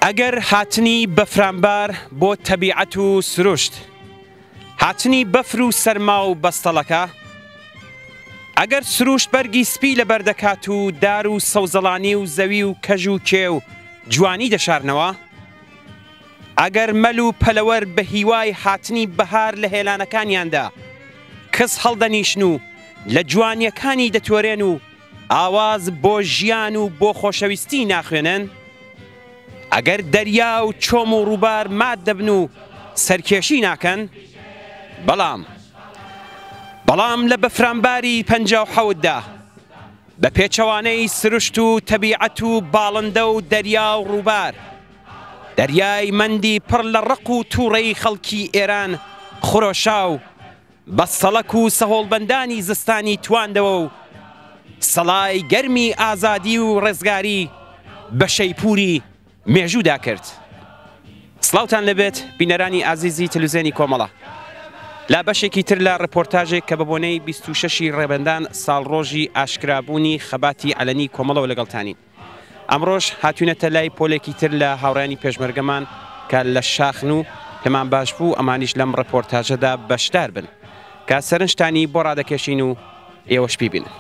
ئەگەر هاتنی بەفرانبار بۆ تەبیعەت و سروشت، هاتنی بەفر و سەرما و بەستەڵەکە، ئەگەر سروشت بەرگی سپی لەبەر دەکات و دار و سەوزەڵانی و زەوی و کەژ و کێو جوانی دەشارنەوە، ئەگەر مەل و پەلەوەر بە هیوای هاتنی بەهار لە هێلانەکانیاندا کز هەڵدەنیشن و لە جوانییەکانی دەتۆرێن و ئاواز بۆ ژیان و بۆ خۆشەویستی ناخوێنن؟ ئەگەر دەریا و چۆم و ڕووبار مات دەبن و سەرکێشی ناکەن؟ بەڵام بەڵام لە بەفرانباری 57 دا بە پێچەوانەی سروشت و تەبیعەت و باڵندە و دەریا و ڕووبار، دەریای مەندی پڕ لە ڕق و تووڕەیی خەڵکی ئێران خرۆشا و بە سەڵەک و سەهۆڵبەندانی زستانی تواندەوە و سەڵای گەرمی ئازادی و ڕزگاری بە شەیپووری مێژوودا کرد. سڵاوتان لێبێت بینەرانی ئازیزی تەلوزیۆنی کۆمەڵە. لە بەشێکی تر لە ڕێپۆرتاژێک کە بە بۆنەی 26 ی ڕێبەندان ساڵڕۆژی ئاشکرابوونی خەباتی عەلەنی کۆمەڵەوە لەگەڵتانین. ئەمڕۆش هاتوینەتە لای پۆلێکی تر لە هاوڕێیانی پێشمەرگەمان کە لە شاخن و پێمان باش بوو ئەمانیش لەم ڕێپۆرتاژەدا بەشدار بن کە سەرنجتانی بۆ ڕادەکێشین و ئێوەش بیبینن.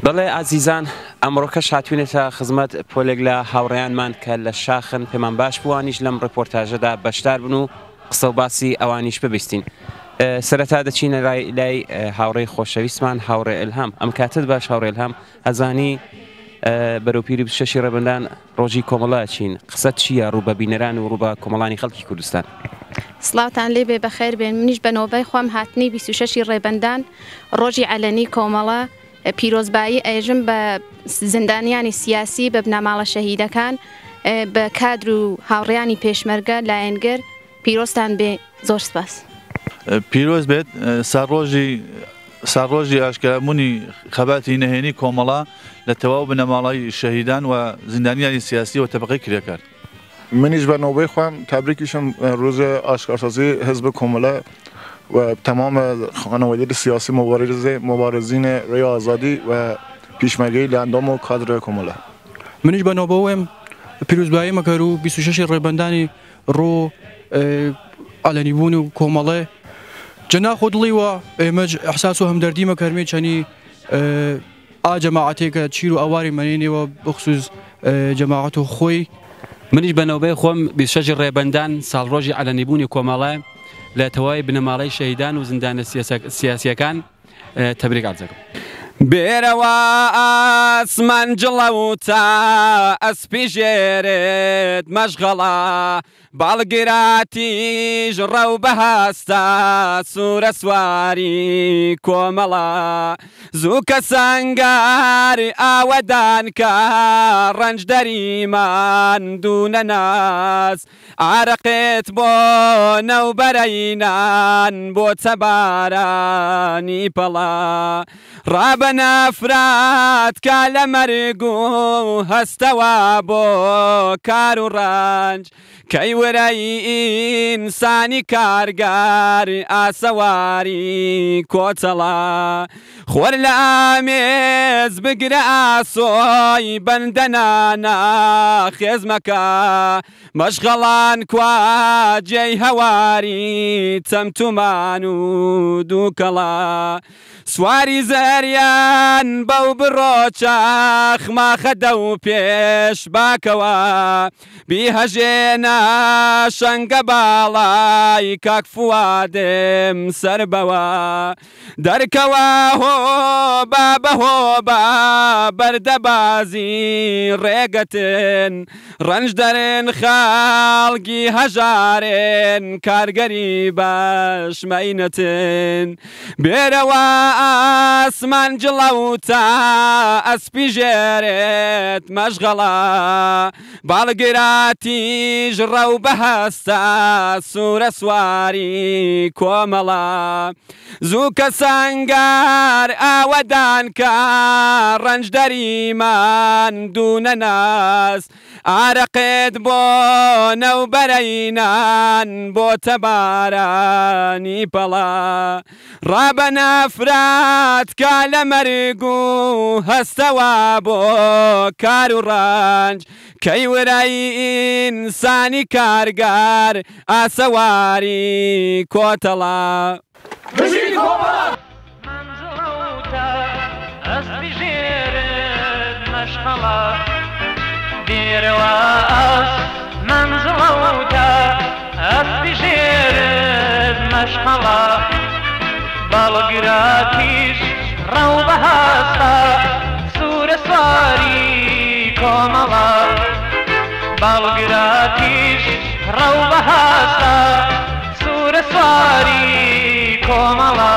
بەڵێ ئازیزان ئەمڕۆکەش هاتوینەتە خزمەت پۆلێک لە هاوڕێیانمان کە لە شاخن، پێمان باش بوو ئەوانیش لەم ڕێپۆرتاژەدا بەشدار بن و قسە و باسی ئەوانیش ببیستین. سەرەتا دەچینە لای هاوڕێی خۆشەویستمان هاوڕێ ئیلهام. ئەم کاتت باش هاوڕێ ئیلهام، ئەزانی بەرەو پیری 26 ڕێبەندان ڕۆژی کۆمەڵە ئەچین، قسەت چییە ڕوو بە بینەران و ڕوو بە کۆمەڵانی خەڵکی کوردستان؟ سڵاوتان لێ بێ، بەخێر بێن. منیش بە نۆبەی خۆم هاتنی 26 ڕێبەندان ڕۆژی عەلەنی کۆمەڵە پیرۆزبایی ئەیژم بە زیندانیانی سیاسی، بە بنەماڵە شەهیدەکان، بە کادر و هاوڕێیانی پێشمەرگە لایەنگر، پیرۆزتان بێ، زۆر سپاس. پیرۆز بێت ساڵڕۆژی ساڵڕۆژی ئاشکرابوونی خەباتی نەهێنی کۆمەڵە لە تەواو بنەماڵەی شەهیدان و زیندانیانی سیاسی و تەبەقەی کرێکار. منیش بە نۆبەی خۆم تەبریکیشم روز ئاشکارسازی حزب کۆمەڵە و تمام خانواده سیاسی مبارزین ڕێی ئازادی و پیشمەرگەی لە ئەندام و کادر کۆمەڵە. منیش بە نۆبەوەم پیرۆزبایی مەکەر و 26 ڕێبەندانی ڕۆ عەلەنی بوون و کۆمەڵێ جەنا خۆ دڵی وە ئێمەج ئەحساس و هەمدەردی مەکەرمێ چەنی ئا جەماعەتێکە چیر و ئەواری مەنێنێوە بخصوص جەماعەت و خۆی. منیش بە نۆبەی خۆم 26 ڕێبەندان ساڵڕۆژی عەلەنیبوونی کۆمەڵە لە تەواوی بنەماڵەی شەهیدان و زیندانە سیاسییەکان تەبریک عەرز دەکەم. بێرەوە ئاسمان جڵەوتە ئەسپی ژێرت مەشغەڵە باڵگراتیش ڕەو بەهەستە سوورە سواری کۆمەڵە زوو کە سەنگەر ئاوەدان کە ڕەنجدەری ماندوو نەناس عارەقت بۆ نەوبەرەی نان بۆتە بارانی پەڵە ڕابە نەفرەت کە لە مەرگ و هەستەوە بۆ کار و ڕەنج کەی. ورەی ئینسانی کارگەر ئاسەواری کۆچەڵە. خۆر لە ئامێز بگرە ئاسۆی بەندەنانە خێز مەکە مەشخەڵان کوا جێی هەواری چەم تومان و دووکەڵە سواری زەریان بەو بڕۆ چەخماخە دەو پێش باکەوە بیهەژێنە شەنگە باڵای کاک فوادم سەر بەوە دەرکەوە هۆ با بە هۆ با بەردەبازی ڕێگەتن ڕەنجدەرن خەڵکی هەژارن کارگەری بەش مەینەتن بێرەوە ئاسمان جڵەوتە ئەسپی ژێرت مەشغەڵە باڵگرە تیژ ڕەو بەهەستە سوورە سواری کۆمەڵە زوو کە سەنگەر ئاوەدان کە ڕەنجدەری ماندوو نەناس ئارەقت بۆ نەوبەرەینان بۆتە بارانی پەڵە ڕابە نەفرەت کا لە مەرگ و هەستەوە بۆ کار و ڕەنج کەی ورەی ئینسانی کارگەر ئاسەواری کۆتەڵە. بژی کۆمەڵە. مەنزڵەوتە ئەسپی ژێرت مەشخەڵە بێرەوە ئەس مەنزڵەوتە ئەسپی ژێرت مەشخەڵە باڵگرە تیژ ڕەو بەهەستە سوورە سواری کۆمەڵە باڵگرە تیژ ڕەو بەهەستە سوورە سواری کۆمەڵە.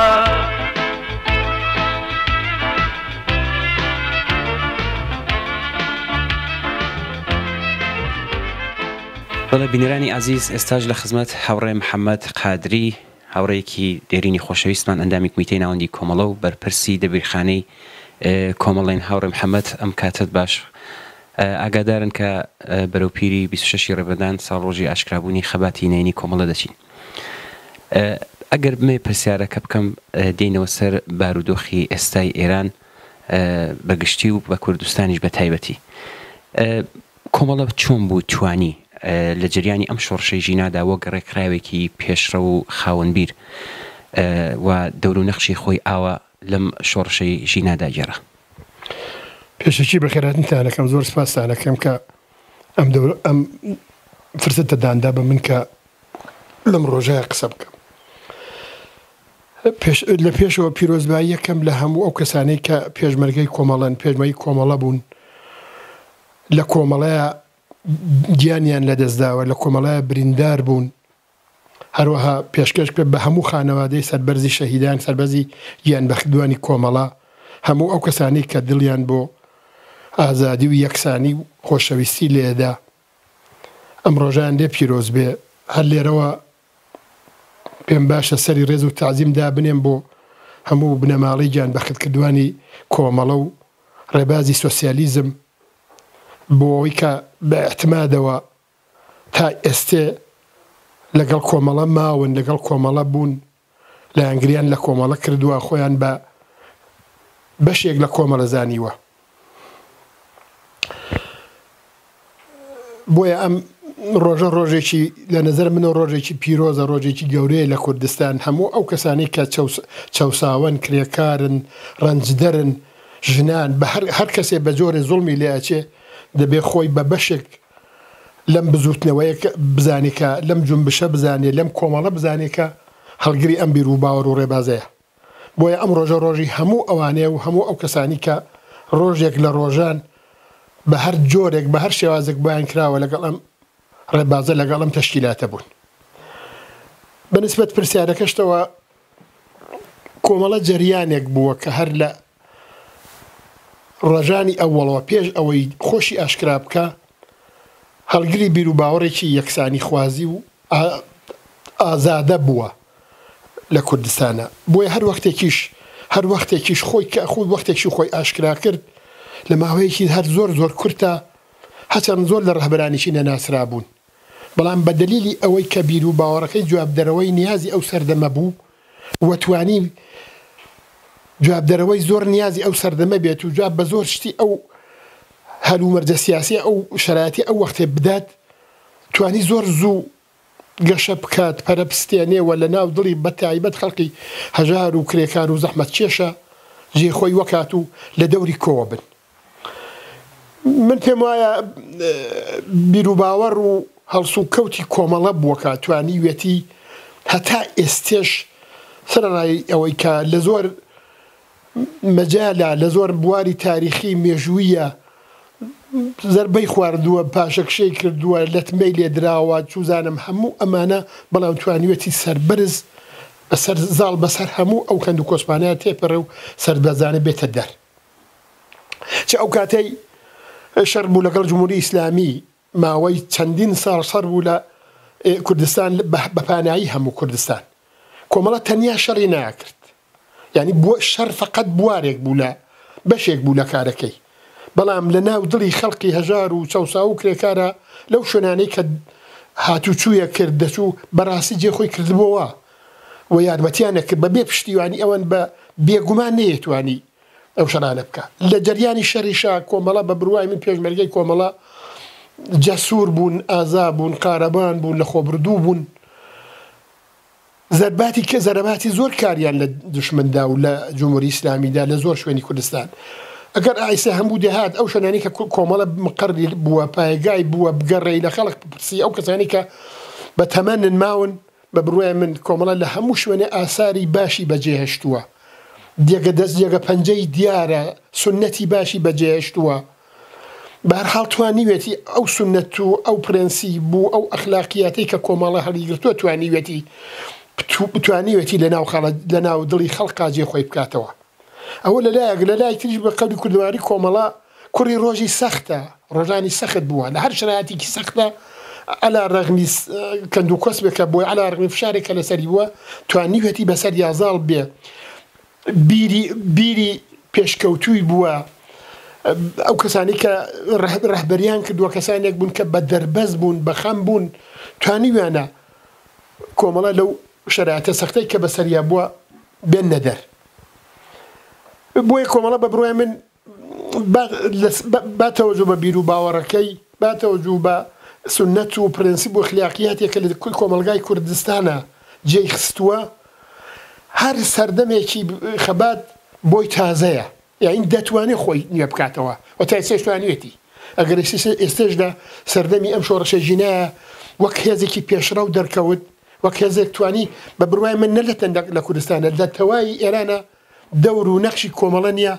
بەڵێ بینەرانی ئازیز ئێستاش لە خزمەت هاوڕێ محەمەد قادری هاوڕێیەکی دێرینی خۆشەویستمان ئەندامی کومیتەی ناوەندی کۆمەڵە و بەرپرسی دەبیرخانەی کۆمەڵەین هاوڕێ محەمەد ئەم کاتەت باش ئاگادارن کە بەرەو پیری 26 ی ڕێبەندان ساڵڕۆژی ئاشکرابوونی خەباتی نەینی کۆمەڵە دەچین ئەگەر بمەوێ پرسیارەکە بکەم دێینەوە سەر بارودۆخی ئێستای ئێران بە گشتی و بە کوردستانیش بە تایبەتی کۆمەڵە چۆن بوو توانی لە جەریانی ئەم شۆڕشەی ژینادا وەک ڕێکخراوێکی پێشڕەو و خاوەن بیر و دەور و نەخشی خۆی ئاوا لەم شۆڕشەی ژینادا گێڕا؟ پێشەکی بەخێرهاتنتان ئەکەم، زۆر سپاستان ئەکەم کە ئەم دەور ئەم فرسەتەتان دا بە من کە لەم ڕۆژەیا قسە بکەم. پێش لە پێشەوە پیرۆزباییەکەم لە هەموو ئەو کەسانەی کە پێشمەرگەی کۆمەڵەن، پێشمەرگەی کۆمەڵە بوون، لە کۆمەڵەیا گیانیان لەدەستداوە، لە کۆمەڵەیا بریندار بوون، هەروەها پێشکەش بکە بە هەموو خانەوادەی سەربەرزی شەهیدان، سەربەرزی گیانبەختدوانی کۆمەڵە، هەموو ئەو کەسانەی کە دڵیان بۆ ئازادی و یەکسانی و خۆشەویستی لێدا، ئەم ڕۆژەیان لێ پیرۆز بێ. هەر لێرەوە پێم باشە سەری ڕێز و تەعزیم دابنێم بۆ هەموو بنەماڵەی گیانبەختکردوانی کۆمەڵە و ڕێبازی سۆسیالیزم بۆ ئەوەی کە بە ئیعتمادەوە تا ئێستێ لەگەڵ کۆمەڵە ماون، لەگەڵ کۆمەڵە بوون، لایەنگریان لە کۆمەڵە کردووە، خۆیان بە بەشێک لە کۆمەڵە زانیوە. بۆیە ئەم ڕۆژە ڕۆژێکی لە نەزەر منەوە ڕۆژێکی پیرۆزە، ڕۆژێکی گەورەیە لە کوردستان. هەموو ئەو کەسانەی کە چەوساوەن، کرێکارن، ڕەنجدەرن، ژنان، بە هەر کەسێ بە جۆرێ زوڵمی لێ ئەچێ، دەبێ خۆی بە بەشێک لەم بزووتنەوەیە بزانێ کە لەم جونبشە بزانێ، لەم کۆمەڵە بزانێ کە هەڵگری ئەم بیروباوەڕ و ڕێبازەیە. بۆیە ئەم ڕۆژە ڕۆژی هەموو ئەوانەیە و هەموو ئەو کەسانی کە ڕۆژێک لە ڕۆژان بە هەر جۆرێک بە هەر شێوازێک بۆیان کراوە لەگەڵ ئەم ڕێبازە لەگەڵ ئەم تەشکیلاتە بوون. بە نسبەت پرسیارەکەشتەوە کۆمەڵە جەریانێک بووە کە هەر لە ڕۆژانی ئەوەڵەوە پێش ئەوەی خۆشی ئاشکرا بکا هەڵگری بیروباوەڕێکی یەکسانیخوازی و ئازادە بووە لە کوردستانا بۆیە هەر وەختێکیش هەر وەختێکیش خۆی کە خۆی وەختێکشی خۆی ئاشکرا کرد لە ماوەیەکی هەر زۆر زۆر کورتە هەچەند زۆر لە ڕەهبەرانیشی نەناسرابوون. بەڵام بە دەلیلی ئەوەی کە بیروباوەڕەکەی جوابدەرەوەی نیازی ئەو سەردەمە بوو و توانی جوابدەرەوەی زۆر نیازی ئەو سەردەمە بێت و جواب بە زۆر شتی ئەو هەلومەرجە سیاسیە ئەو شەرایەتی ئەو وەختێ بدات توانی زۆر زوو گەشە بکات پەرە بستێنێ و لە ناو دڵی بە تایبەت خەڵکی هەژار و کرێکار و زەحمەتکێشە جێ خۆی وەکات و لە دەوری کۆوە بن. من پێم وایە بیروباوەڕ و هەڵسوکەوتی کۆمەڵە بووە کە توانیویەتی هەتا ئێستێش سەرەڕای ئەوەی کە لە زۆر مەجالە لە زۆر بواری تاریخی مێژوویە زەربەی خواردووە پاشەکشەی کردووە لەتمەی لێدراوە چوزانم هەموو ئەمانە بەڵام توانیویەتی سەربەرز بەسەر زاڵ بەسەر هەموو ئەو کەند و کۆسپانە تێپەڕێ و سەربەرزانە بێتە دەر. چ ئەو کاتەی شەڕ بوو لەگەڵ جمهوری ئیسلامی ماوەی چەندین ساڵ شەڕ بوو لە کوردستان بە پانایی هەموو کوردستان کۆمەڵە تەنیا شەڕی ناکرد یعنی بۆ شەڕ فقط بوارێک بوو لە بەشێک بوو لە کارەکەی بەڵام لە ناو دڵی خەڵکی هەژار و چەوسا و کرێکارە لەو شوێنانەی کە هاتوچوویە کرد دەچوو بەڕاستی جێ خۆی کردبووەوە و یارمەتیان نەکرد بە بێ پشتیوانی ئەوان بە بێگومان نەیەتوانی ئەو شەڕانە بکا. لە جەریانی شەڕیشا کۆمەڵە بە بروای من پێشمەرگەی کۆمەڵە جەسوور بوون، ئازا بوون، قارەمان بوون، لەخۆبردوو بوون. زەرباتی کە زەرەباتی زۆر کاریان لە دوشمن دا و لە جمهوری ئیسلامی دا لە زۆر شوێنی کوردستان. ئەگەر ئایسە هەموو دێهات ئەو شوێنانەی کە کۆمەڵە مقەڕی بووە، پایەگای بووە، بگەڕێی لە خەڵک بپرسی ئەو کەسانەی کە بە تەمەنن ماون بە بڕوای من کۆمەڵە لە هەموو شوێنێ ئاساری باشی بەجێهێشتووە. جێگە دەست جێگە پەنجەی دیارە، سوننەتی باشی بەجێهێشتووە. بە هەر حاڵ توانیوێتی ئەو سوننەت و ئەو پرەنسیب و ئەو ئەخلاقیاتەی کە کۆمەڵە هەڵیگرتووە توانیوێتی توانیوێتی لە ناو خەڵک لە ناو دڵی خەڵکا جێ خۆی بکاتەوە. ئەوە لە لایەک، لە لای تریش بە قەولی کوردەواری کۆمەڵە کوڕی ڕۆژی سەختە، ڕۆژانی سەخت بووە، لە هەر شەرایتێکی سەختە عەلا ڕەغمی کەند و کۆسپێک کە بۆی، عەلا ڕەغمی فشارێک کە لەسەری بووە، توانیویەتی بەسەریا زاڵ بێ، بیری بیری پێشکەوتووی بووە، ئەو کەسانەی کە ڕەهبەریان کردووە کەسانێک بوون کە بە دەربەست بوون، بە خەم بوون، توانیویانە کۆمەڵە لەو شەرایتە سەختەی کە بەسەریا بووە بێننە دەر. بۆیە کۆمەڵە بە بڕوای من با تەوەجو بە بیر و باوەڕەکەی، با تەوەجو بە سوننەت و پرەنسیپ و ئەخلاقیاتێک کە لە کۆمەڵگای کوردستانا جێی خستووە، هەر سەردەمێکی خەبات بۆی تازەیە، یانی دەتوانێ خۆی نوێ بکاتەوە و تا ئێستاش توانیوێتی. ئەگەر ئێستاش لە سەردەمی ئەم شۆڕشە ژینایە وەک هێزێکی پێشڕەو دەرکەوت، وەک هێزێک توانی بە بڕوای من نە لە تەنیا لە کوردستانە لە تەواوی ئێرانە دەور و نەخشی کۆمەڵە نیە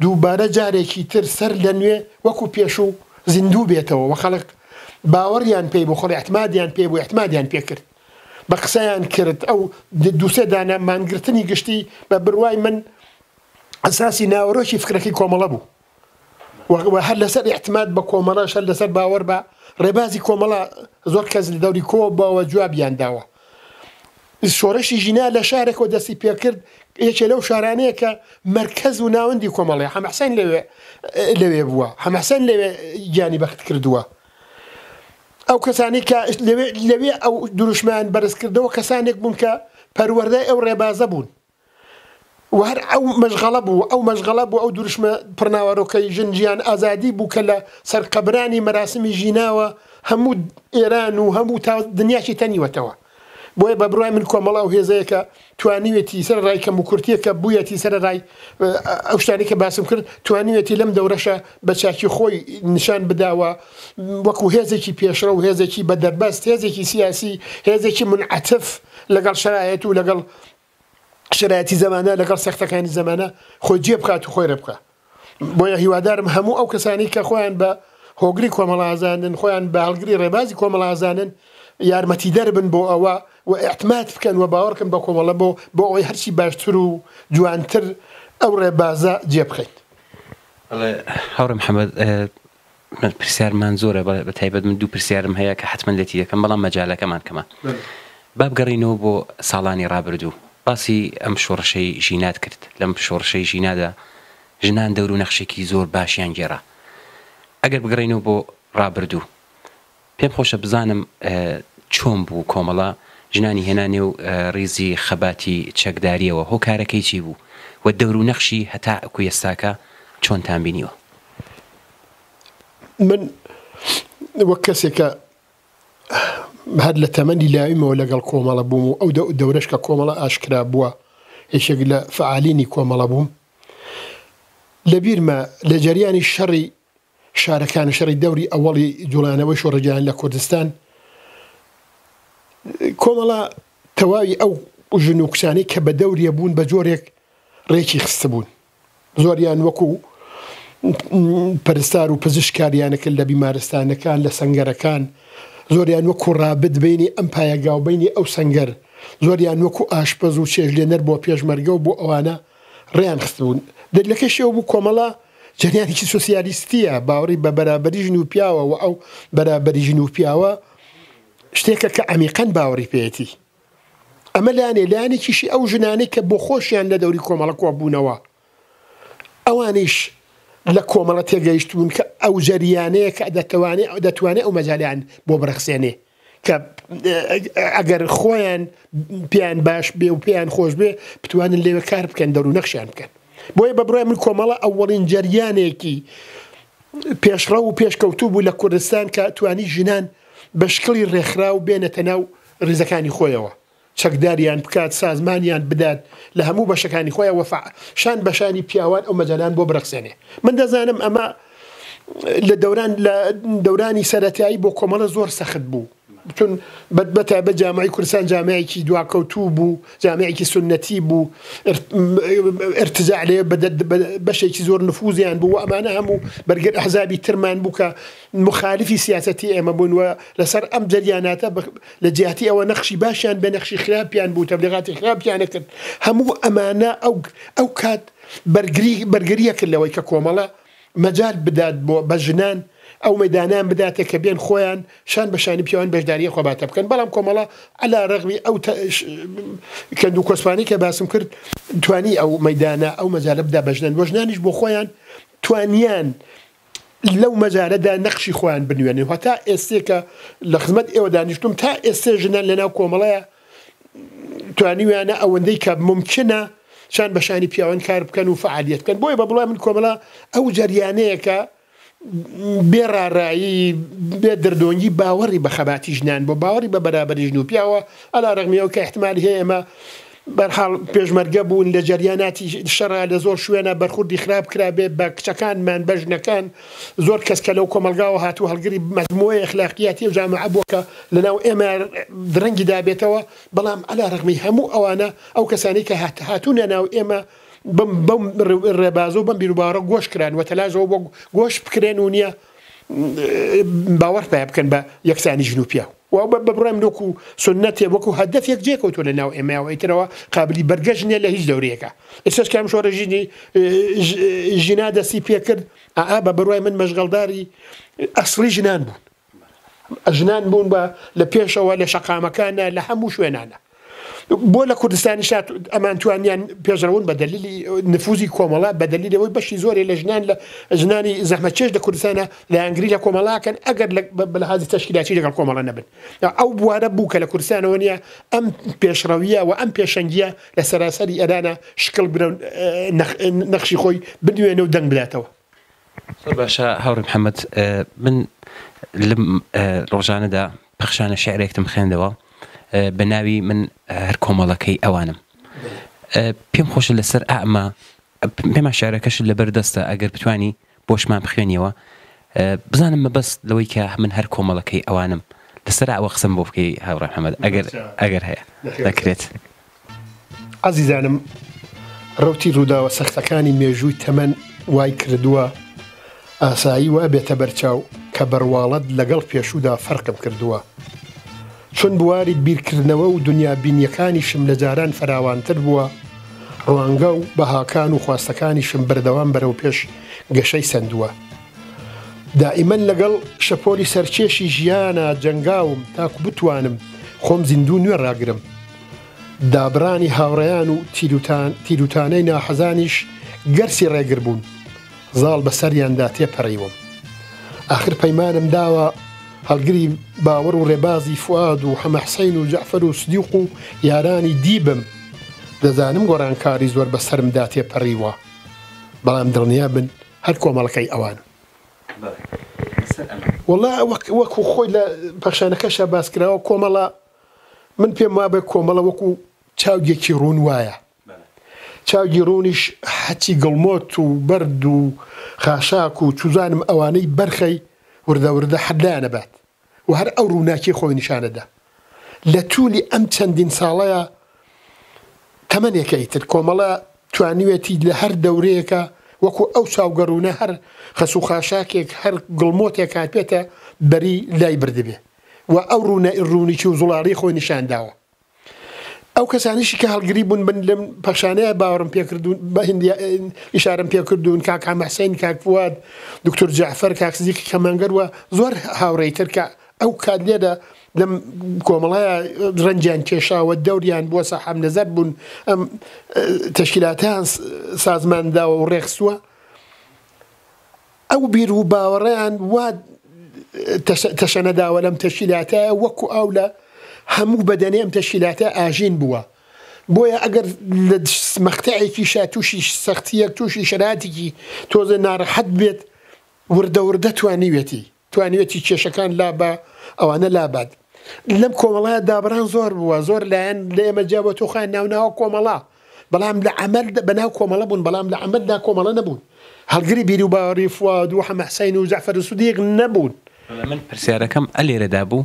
دووبارە جارێکی تر سەر لە نوێ وەکو پێشوو زیندوو بێتەوە و خەڵک باوەڕیان پێی بوو خەڵک ئیعتمادیان پێی بوو ئیعتمادیان پێ کرد بە قسەیان کرد ئەو دووسێ دانە مانگرتنی گشتی بە بڕوای من ئەساسی ناوەرۆکی فکرەکەی کۆمەڵە بوو و هەر لەسەر ئیعتماد بە کۆمەڵەش هەر لەسەر باوەڕ بە ڕێبازی کۆمەڵە زۆر کەس لە دەوری کۆ بەوە جوابیان داوە. شۆڕشی ژینا لە شارێکەوە دەستی پێکرد یەکێ لەو شارانەیە کە مەرکەز و ناوەندی کۆمەڵی حەمەحسێن لەوێ لەوێ بووە حەمەحسێن لەوێ گیانی بەخت کردووە ئەو کەسانی کە لەوێ لەوێ ئەو دروشمیان بەرز کردەوە کەسانێک بوون کە پەروەردەی ئەو ڕێبازە بوون و هەر ئەو مەشغەڵە بوو، ئەو مەشغەڵە بوو، ئەو دروشمە پڕناوەرۆکەی ژن ژیان ئازادی بوو کە لە سەر قەبرانی مەراسمی ژیناوە هەموو ئێران و هەموو تا دنیاشی تەنیوەتەوە. بۆیە بە بڕوای من کۆمەڵە ئەو هێزەیە کە توانیوێتی سەرەڕای کەموکورتییەک کە بوویەتی، سەرەڕای ئەو شتانەی کە باسم کرد، توانیوێتی لەم دەورەشا بە چاکی خۆی نیشان بدا و وەکوو هێزێکی پێشڕەو، هێزێکی بە دەربەست، هێزێکی سیاسی، هێزێکی مونعەتف لەگەڵ شەرایت و لەگەڵ شەرایەتی زەمانە لەگەڵ سەختەکانی زەمانە خۆی جێ بکات و خۆی ڕێ بکا بۆیە هیوادارم هەموو ئەو کەسانی کە خۆیان بە هۆگری کۆمەڵازانن خۆیان بە هەڵگری ڕێبازی کۆمەڵازانن یارمەتیدەر بن بۆ ئەوە و ئیعتماد بکەن و باوەڕکەن بە کۆمەڵە بۆ بۆ ئەوەی هەرچی باشتر و جوانتر ئەو ڕێبازە جێ بخەین. بەڵێ هاوڕێ محەمەد من پرسیارمان زۆرە بە تایبەت من دوو پرسیارم هەیە کە حەتمەن لێتی دەکەم بەڵام مەجالەکەمان کەمە با بگەڕینەوە بۆ ساڵانی ڕابردوو باسی ئەم شۆڕشەی ژینات کرد لەم شۆڕشەی ژینادا ژنان دەور و نەخشێکی زۆر باشیان گێڕا ئەگەر بگەڕێینەوە بۆ ڕابردوو. پێم خۆشە بزانم چۆن بوو کۆمەڵە ژنانی هێنا نێو ڕیزی خەباتی چەکدارییەوە، هۆکارەکەی چی بوو و دەور و نەخشی هەتاکو ئێستاکە چۆنتان بینیوە؟ من وەک کەسێک کە هەر لە تەمەنی لاویمەوە لەگەڵ کۆمەڵە بووم و ئەو دەورەش کە کۆمەڵە ئاشکرا بووە یەکێک لە فەعالینی کۆمەڵە بووم لەبیرمە لە جەریانی شەڕی شارەکان شەڕی دەوری ئەوەڵی جوڵانەوەی شۆڕگیان لە کوردستان کۆمەڵە تەواوی ئەو ژن و کچانەی کە بە دەوریە بوون بە جۆرێک ڕێکی خستبوون زۆریان وەکو پەرستار و پزیشک کاریانە کرد لە بیمارستانەکان لە سەنگەرەکان زۆریان وەکو ڕابت بینی ئەم پایەگا و بینی ئەو سەنگەر زۆریان وەکو ئاشپەز و چێژلێنەر بۆ پێشمەرگە و بۆ ئەوانە ڕێیان خستبوون دەلیلەکەشی ئەوە بوو کۆمەڵە جەریانێکی سۆسیالیستیە باوەڕی بە بەرابەری ژن و پیاوە و ئەو بەرابەری ژن و پیاوە شتێکە کە عەمیقەن باوەڕی پێیەتی ئەمە لایەنێ لایەنێکیشی ئەو ژنانەی کە بۆ خۆشیان لە دەوری کۆمەڵە کۆبوونەوە ئەوانیش لە کۆمەڵە تێگەیشتبوون کە ئەو جەریانەیە کە دەتوانێ دەتوانێ ئەو مەجالیان بۆ بڕەخسێنێ کە ئەگەر خۆیان پێیان باش بێ و پێیان خۆش بێ بتوانن لەوێ کار بکەن دەور و نەخشیان بکەن بۆیە بە بڕای من کۆمەڵە ئەوەڵین جەریانێکی پێشڕەو و پێشکەوتوو بوو لە کوردستان کە توانی ژنان بە شکڵی ڕێکخراو بێنێتە ناو ڕیزەکانی خۆیەوە، چەکداریان بکات، سازمانیان بدات لە هەموو بەشەکانی خۆیان و شان بە شانی پیاوان ئەو مەجالان بۆ برەخسێنێ. من دەزانم ئەمە لە دەوران لە دەورانی سەرەتایی بۆ کۆمەڵە زۆر سەخت بوو. چون بە تایبەت جامعەی کوردستان جامعەیەکی دواکەوتوو بوو، جامعەیەکی سوننەتی بوو، ئیرتجاع لێ بەشێکی زۆر نفوزیان بوو و ئەمانە هەموو بەرگر ئەحزابی ترمان بوو کە موخالیفی سیاسەتی ئێمە بوون و لەسەر ئەم جەریاناتە لە جیاتی ئەوە نەخشی باشیان بێ نەخشی خراپیان بوو تەبلیغاتی خراپیان کرد هەموو ئەمانە ئەو ئەو کات بەرگری بەرگریە کرد لەوەی کە کۆمەڵە مەجال بدات بۆ بە ژنان ئەو مەدانیان بداتێ کە بێن خۆیان شان بە شانی پیاوان بەشداریە خۆباتە بکەن بەڵام کۆمەڵە علا ڕەغمی ئەو کەند و کۆسپانی کە باسم کرد توانی ئەو مەدانە ئەو مەجالە بدا بە ژنان وە ژنانیش بۆ خۆیان توانیان لەو مەجالەدا نەخشی خۆیان بنوێنن و هەتا ئێستێ کە لە خزمەت ئێوە دانیشتووم تا ئێستێ ژنان لەناو کۆمەڵەیە توانیویانە ئەوەندەی کە مومکینە شان بە شانی پیاوان کار بکەن و فەعالیەت بکەن بۆیە بە بڵای من کۆمەڵە ئەو جەریانەیە کە بێ ڕارایی بێ دردۆنگی باوەڕی بە خەباتی ژنان بۆ باوەڕی بە بەرابەری ژن و پیاوە ئەلا ڕەغمی ئەو کە احتمالی هەیە ئێمە بەرحاڵ پێشمەرگە بوون لە جەریاناتی شەڕا لە زۆر شوێنە بەرخوردی خراپ کرابێ بە کچەکانمان بە ژنەکان زۆر کەس کە لەو کۆمەڵگاوە هاتوو هەڵگری مەجموعەی ئەخلاقیاتی و جامعە بووە کە لەناو ئێمە درەنگی دابێتەوە بەڵام عەلا ڕەغمی هەموو ئەوانە ئەو کەسانەی کە هاتوونە ناو ئێمە بەم بەم ڕێبازە و بەم بیروباوەڕە گۆش کران و تەلاشەوە بۆ گۆش بکرێن و نییە باوەڕ پیا بکەن بە یەکسانی ژن و پیاو. و بە بڕوای من وەکو سوننەتێ وەکو هەدەفێک جێ کەوتووە لە ناو ئێمەیا و ئیترەوە قابلی بەرگەش نییە لە هیچ دەورەیەکا. ئێستاش کە ئەم شۆڕشی ژینا دەستی پێ کرد، ئا بە بڕوای من مەشغەڵداری ئەسڵی ژنان بوون. ژنان بوون بە لە پێشەوە لە شەقامەکانە لە هەموو شوێنانە. بۆ لە کوردستانیشا ئەمان توانیان پێشڕەون بە دەلیلی نفوزی کۆمەڵە بە دەلیلی ئەوەی بەشی زۆرێ لە ژنان لە ژنانی زەحمەتکێش لە کوردستانە لایەنگری لە کۆمەڵاکەن ئەگەر بە لەحازی تەشکیلاتی لەگەڵ کۆمەڵە نەبن ئەو بوارە بوو کە لە کوردستانەوە نییە ئەم پێشڕەویە و ئەم پێشەنگیە لە سەراسەری ئێرانە شکڵ نەخشی خۆی بنوێنە و دەنگ بداتەوە. زۆر باشە هاوڕێ محەممەد من لەم ڕۆژانەدا پەخشانە شعرێکتم خوێندەوە بە ناوی من هەر کۆمەڵەکەی ئەوانم پێم خۆشە لەسەر ئەمە پێمان شعرەکەشت لەبەر دەستە ئەگەر بتانی بۆشمان بخوێنیەوە بزانم مەبەست لەوەی کە من هەر کۆمەڵەکەی ئەوانم لەسەر ئەوە قسەم بۆ بکەی هاوڕێ محەممەد ئەگەر ئەگەر هەیە دەکرێت. ئازیزانم ڕەوتی ڕووداوە سەختەکانی مێژووی تەمەن وای کردووە ئاسایی وا بێتە بەرچاو کە بەڕواڵەت لەگەڵ پێشوودا فەرقم کردووە. چون بواری بیرکردنەوە و دونیابینییەکانیشم لە جاران فراوانتر بووە، ڕوانگە و بەهاکان و خواستەکانیشم بەردەوام بەرەوپێش گەشەی سەندووە. دائیمەن لەگەڵ شەپۆلی سەرکێشی ژیانا جەنگاوم تاکو بتوانم خۆم زیندوو نوێ ڕاگرم. دابڕانی هاوڕێیان و تیروتانەی ناحەزانیش گەرچی ڕێگر بوون، زاڵ بە سەریاندا تێپەڕیوم. ئاخر پەیمانم داوە. هەڵگری باوەڕ و ڕێبازی فواد و حەمە حسین و جەعفەر و سدیق و یارانی دی بم. دەزانم گۆڕانکاری زۆر بە سەرمدا تێپەڕیوە، بەڵام دڵنیا بن هەر کۆمەڵەکەی ئەوانم. وەڵا وەکو خۆی لە پەخشانەکەشا باس کراوە کۆمەڵە من پێم وابێ کۆمەڵە وەکو چاوگێکی ڕوون وایە. چاوگی ڕوونیش هەچی گڵمۆت و بەرد و خاشاک و چوزانم ئەوانەی بەرخەی وردە وردە هەر لایانەبات و هەر ئەو ڕووناکیەی خۆی نیشانەدا. لە توولی ئەم چەندین ساڵەیا تەمەنێکە ئیتر کۆمەڵە توانیوێتی لە هەر دەورەیەکا وەکو ئەو چاوگە ڕوونە هەر خەس و خاشاکێک هەر گڵمۆتێک هاتبێتە بەری لای بردبێ و ئەو ڕوونیی و زوڵاڵی خۆی نیشانداوە. ئەو کەسانیشی کە هەڵگری بوون من لەم پەخشانەیە باوەڕم پێکردوون بە هندی ئیشارەم پێکردوون کاک حەمە حسین کاک فواد دکتۆر جەعفەر کاک سدیقی کەمانگەر و زۆر هاوڕێی تر کە ئەو کات لێرە لەم کۆمەڵەیە ڕەنجیان کێشاوە دەوریان بووە سەحام نەزەر بوون ئەم تەشکیلاتیان سازمان داوە و ڕێکخستووە ئەو بیر و باوەڕەیان وا تەشەنە داوە لەم تەشکیلاتە وەکو ئاو لە هەموو بەدەنی ئەم تەشکیلاتە ئاژین بووە. بۆیە ئەگەر لە مەقتەعێکیشا تووشی سەختییەک تووشی شەراتێکی تۆزێ ناڕەحەت بێت وردە وردە توانیوێتی توانیوێتی کێشەکان لابا ئەوانە لابات. لەم کۆمەڵەیە دابڕان زۆر بووە زۆر لایەن لە ئێمە جیا بۆ تۆ خۆیان ناوناوە کۆمەڵە بەڵام لە عەمەل بەناو کۆمەڵە بوون بەڵام لە عەمەلدا کۆمەڵە نەبوون هەڵگری بیروباوەڕی فواد و حەمە حسین و جەعفەر سدیق نەبوون. بەڵێ من پرسیارەکەم ئەلێرەدا بوو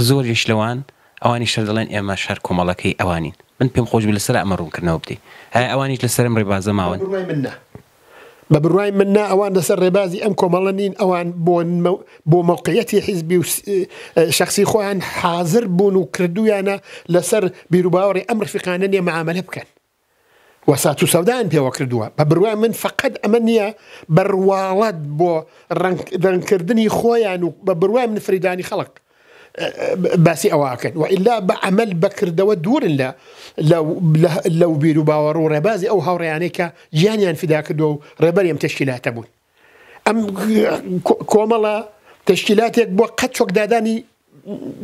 زۆریش لەوان ئەوانیش هەر دەڵێن ئێمەش هەر کۆمەڵەکەی ئەوانین من پێم خۆش بوو لەسەر ئەمە ڕوونکردنەوە بدەی ئایا ئەوانیش لەسەر ئەم ڕێبازە ماون؟ بە بڕوای من نا. بە بڕوای من نا ئەوان لەسەر ڕێبازی ئەم کۆمەڵە نین ئەوان بۆ بۆ مەوقعیەتی حیزبی و شەخسی خۆیان حازر بوون و کردوویانە لەسەر بیروباوەڕی ئەم ڕفیقانە نیە مەعامەلە بکەن و سات و سەودایان پێوە کردووە بە بڕوای من فەقەت ئەمە نییە بە ڕواڵەت بۆ ڕەنگکردنی خۆیان و بە بڕوای من فریدانی خەڵک باسی ئەوە ئەکەن و ئیلا بە عەمەل بە کردەوە دوورن لە لەو بیر و باوەڕ و ڕێبازی ئەو هاوڕێیانەی کە گیانیان فیدا کردووە و ڕێبەری ئەم تەشکیلاتە بوون. ئەم کۆمەڵە تەشکیلاتێک بووە قەت چۆکدادانی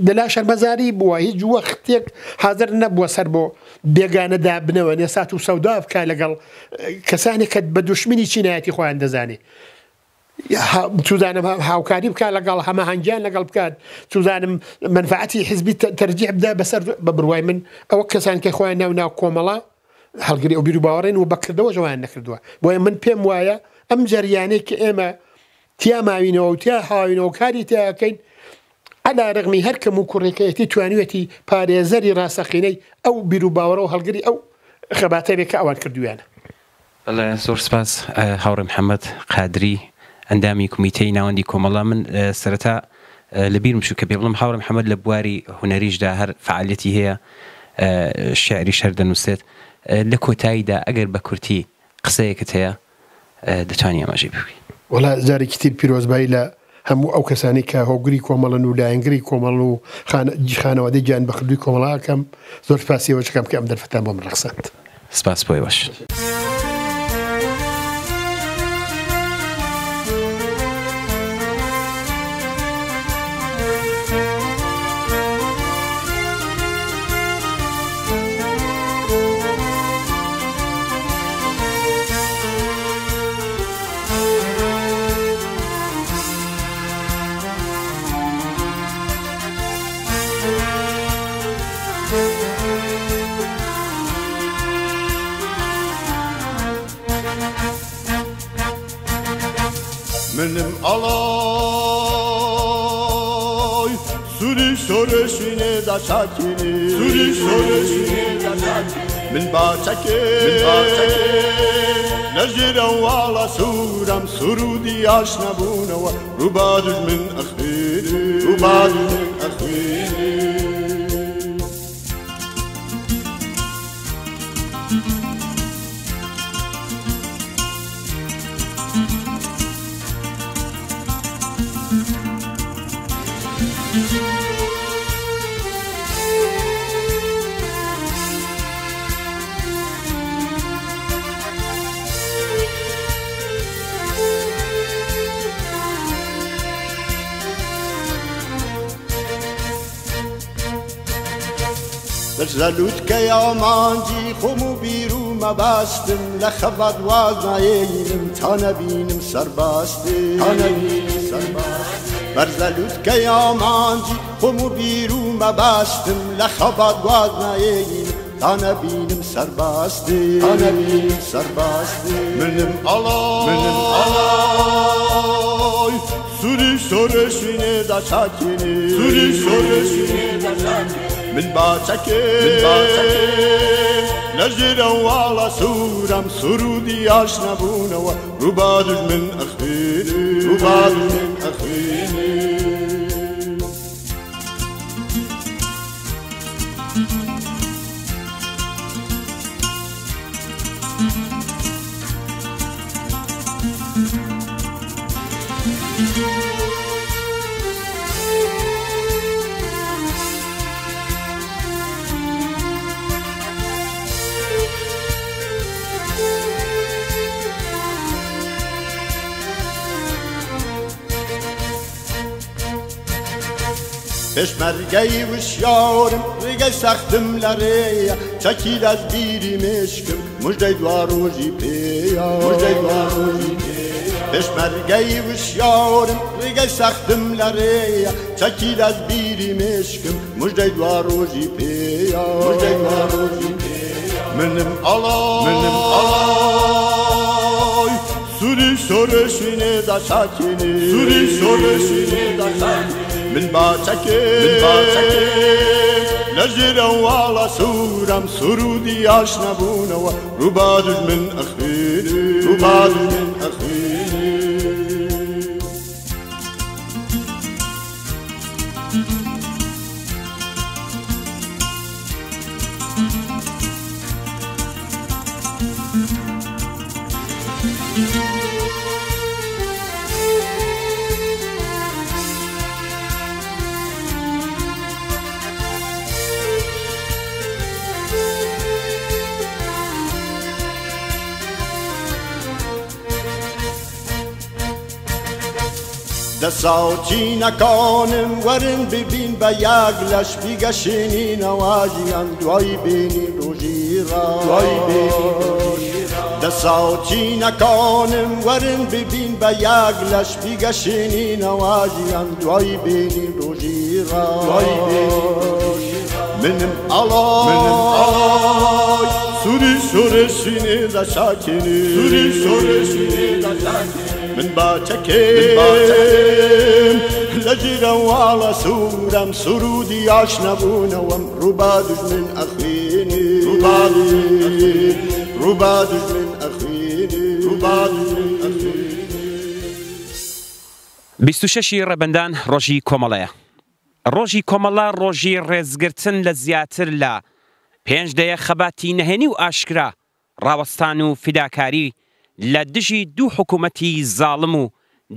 لەلا شەرمەزاری بووە هیچ وەختێک حاضر نەبووە سەر بۆ بێگانە دابنەوە نێ سات و سەودا بکە لەگەڵ کەسانێک کە بە دوشمنی چینایەتی خۆیان دەزانێ چوزانم هاوکاری بکات لەگەڵ هەماهەنگیان لەگەڵ بکات چوزانم مەنفعەتی حزبی تەرجیح بدا بەسەر بە بڕوای من ئەوە کەسان کە خۆیان ناو ناو کۆمەڵە هەڵگری ئەو بیر و باوەڕێن و بەکردەوە ژەوایان نەکردووە بۆیە من پێم وایە ئەم جەریانەی کە ئێمە تیا ماوینەوە و تیا هاوینەوە کاری تیاکەین علا رغمی هەر کەم و کوڕێکەیەتی توانیوێتی پارێزەری ڕاستەقینەی ئەو بیر و باوەڕە و هەڵگری ئەو خەباتە بێ کە ئەوان کردویانە. بەڵێ زۆر سپاس هاوڕێ محەمەد قادری ئەندامی کومیتەی ناوەندی کۆمەڵە من سەرەتا لە بیرم چوو کە پێ بڵێم هاوڕێ محەمەد لە بواری هونەریشدا هەر فەعالیەتی هەیە شیعریش هەر دەنووسێت لە کۆتاییدا ئەگەر بە کورتی قسەیەکت هەیە دەتوانی ئاماژەی پێ بکەی. وەڵا جارێکی تر پیرۆزبایی لە هەموو ئەو کەسانەی کە هۆگری کۆمەڵن و لایەنگری کۆمەڵن و خانەوادەی گیانبەختکردووی کۆمەڵە ئەکەم، زۆر سپاسی ئێوەش ئەکەم کە ئەم دەرفەتان بۆ من ڕەخساند. سپاس بۆ ئێوەش. منم ئاڵای سوری شۆرشینێ داچاکینی سوری شۆرشینێ داچاکینی من باچەکێ لەژێرە واڵە سوورم سرودی ئاشنا بوونەوە ڕووبا دوژمن ئەخوێنێ ڕووبا دوژمن ئەخوێنێ. بەرزە لوتکەی ئامانجی خۆم و بیر و مەبەستم لە خەبات واز نایەینم تا نەبینم سەربەستم تا نەبینم سەربەستم بەرزە لوتکەی ئامانجی خۆم و بیر و مەبەستم لە خەبات واز نایەینم تا نەبینم سەربەستم تا نەبینم سەربەستم منم ئاڵای منم ئاڵای سوری شۆرشینێ دا چاکینی سوری شۆرشینێ دا چاکینی من با چەکێ من با چەکێ لە ژێر ئەو ئاڵا سوورەم سروودی ئاشنابوونەوە ڕوو با دوژمن ئەخوێنێ ڕوو با دوژمن ئەخوێنێ. پێشمەرگەی وشیارم ڕێگەی سەختم لە ڕێیە چەکی دەست بیری مشکم مژدەی دوا ڕۆژی پێیە مژدەی دوا ڕۆژی پێشمەرگەی وشیارم ڕێگەی سەختم لە ڕێیە چەکی دەست بیری مشکم مژدەی دوا ڕۆژی پێیە مژدەی دوا ڕۆژی منم ئاڵای منم ئاڵای سوری شۆرشینێ دا چاکینی سوری شۆرشینێ دا چاکینی من با چەکێ من با چەکێ لە ژێر ئەو ئاڵا سوورەم سروودی ئاشنابوونەوە ڕوو با دوژمن ئەخوێنێ ڕوو با دوژمن ئەخوێنێ. دەساوچینەکانم وەرن ببین بە یەک لەش بیگەشێنینەوە ژیان دوای بێنین ڕۆژی ڕا دەساوچینەکانم وەرن ببین بە یەک لەش بیگەشێنینەوە ژیان دوای بێنین ڕۆژی ڕا منم ئاڵای منم ئاڵای سوری شۆرشینێ دەچاکێنێ سوری شۆرشینێ دەچاکێنێ من با چەکێم لە ژێر ئەو ئاڵا سوورەم سروودی ئاشنابوونەوەم ڕوو با دوژمن ئەخوێنێ ڕوو با دوژمن ئەخوێنێ ڕوو با دوژمن ئەخوێنێ ڕوو با دوژمن ئەخوێنێ. 26 ی ڕێبەندان ڕۆژی کۆمەڵەیە. ڕۆژی کۆمەڵە ڕۆژی ڕێزگرتن لە زیاتر لە پێنج دەیە خەباتی نەهێنی و ئاشکرا ڕاوەستان و فیداکاری لە دژی دوو حکوومەتی زاڵم و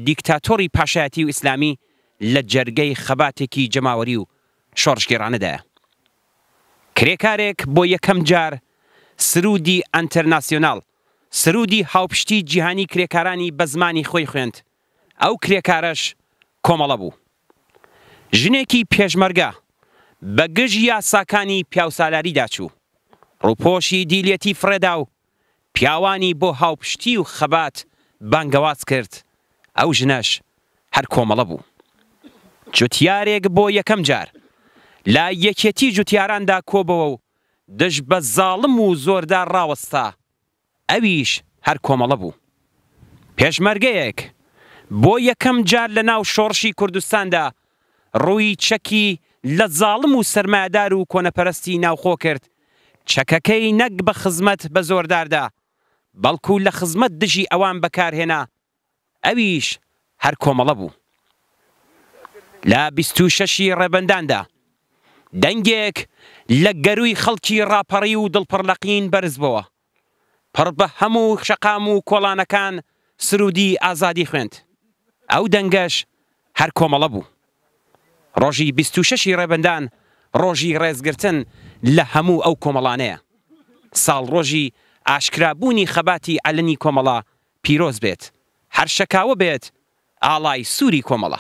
دیکتاتۆڕی پاشایەتی و ئیسلامی لە جەرگەی خەباتێکی جەماوەری و شۆڕشگێڕانەدایە. کرێکارێک بۆ یەکەم جار سروودی ئەنتەرناسیۆناڵ، سروودی هاوپشتی جیهانی کرێکارانی بە زمانی خۆی خوێند، ئەو کرێکارەش کۆمەڵە بوو. ژنێکی پێشمەرگە بە گژ یاساکانی پیاوسالاریدا چوو، ڕووپۆشی دیلیەتی فڕێدا و پیاوانی بۆ هاوپشتی و خەبات بانگەواز کرد، ئەو ژنەش هەر کۆمەڵە بوو. جوتیارێک بۆ یەکەم جار لە یەکێتی جوتیاراندا کۆبۆوە و دژ بە زاڵم و زۆردار ڕاوەستا، ئەویش هەر کۆمەڵە بوو. پێشمەرگەیەک بۆ یەکەم جار لە ناو شۆڕشی کوردستاندا ڕووی چەکی لە زاڵم و سەرمایەدار و کۆنەپەرستی ناوخۆ کرد، چەکەکەی نەک بە خزمەت بە زۆرداردا، بەڵکو لە خزمەت دژی ئەوان بەکارهێنا، ئەویش هەر کۆمەڵە بوو. لە 26 ی ڕێبەنداندا دەنگێک لە گەرووی خەڵکی ڕاپەڕیو و دڵپڕلەقین بەرز بۆوە. پڕ بە هەموو شەقام و کۆڵانەکان سروودی ئازادی خوێند. ئەو دەنگەش هەر کۆمەڵە بوو. ڕۆژی 26 ی ڕێبەندان ڕۆژی ڕێزگرتن لە هەموو ئەو کۆمەڵانەیە. ساڵڕۆژی ئاشکرابوونی خەباتی عەلەنی کۆمەڵە پیرۆز بێت هەر شەکاوە بێت ئاڵای سوری کۆمەڵە.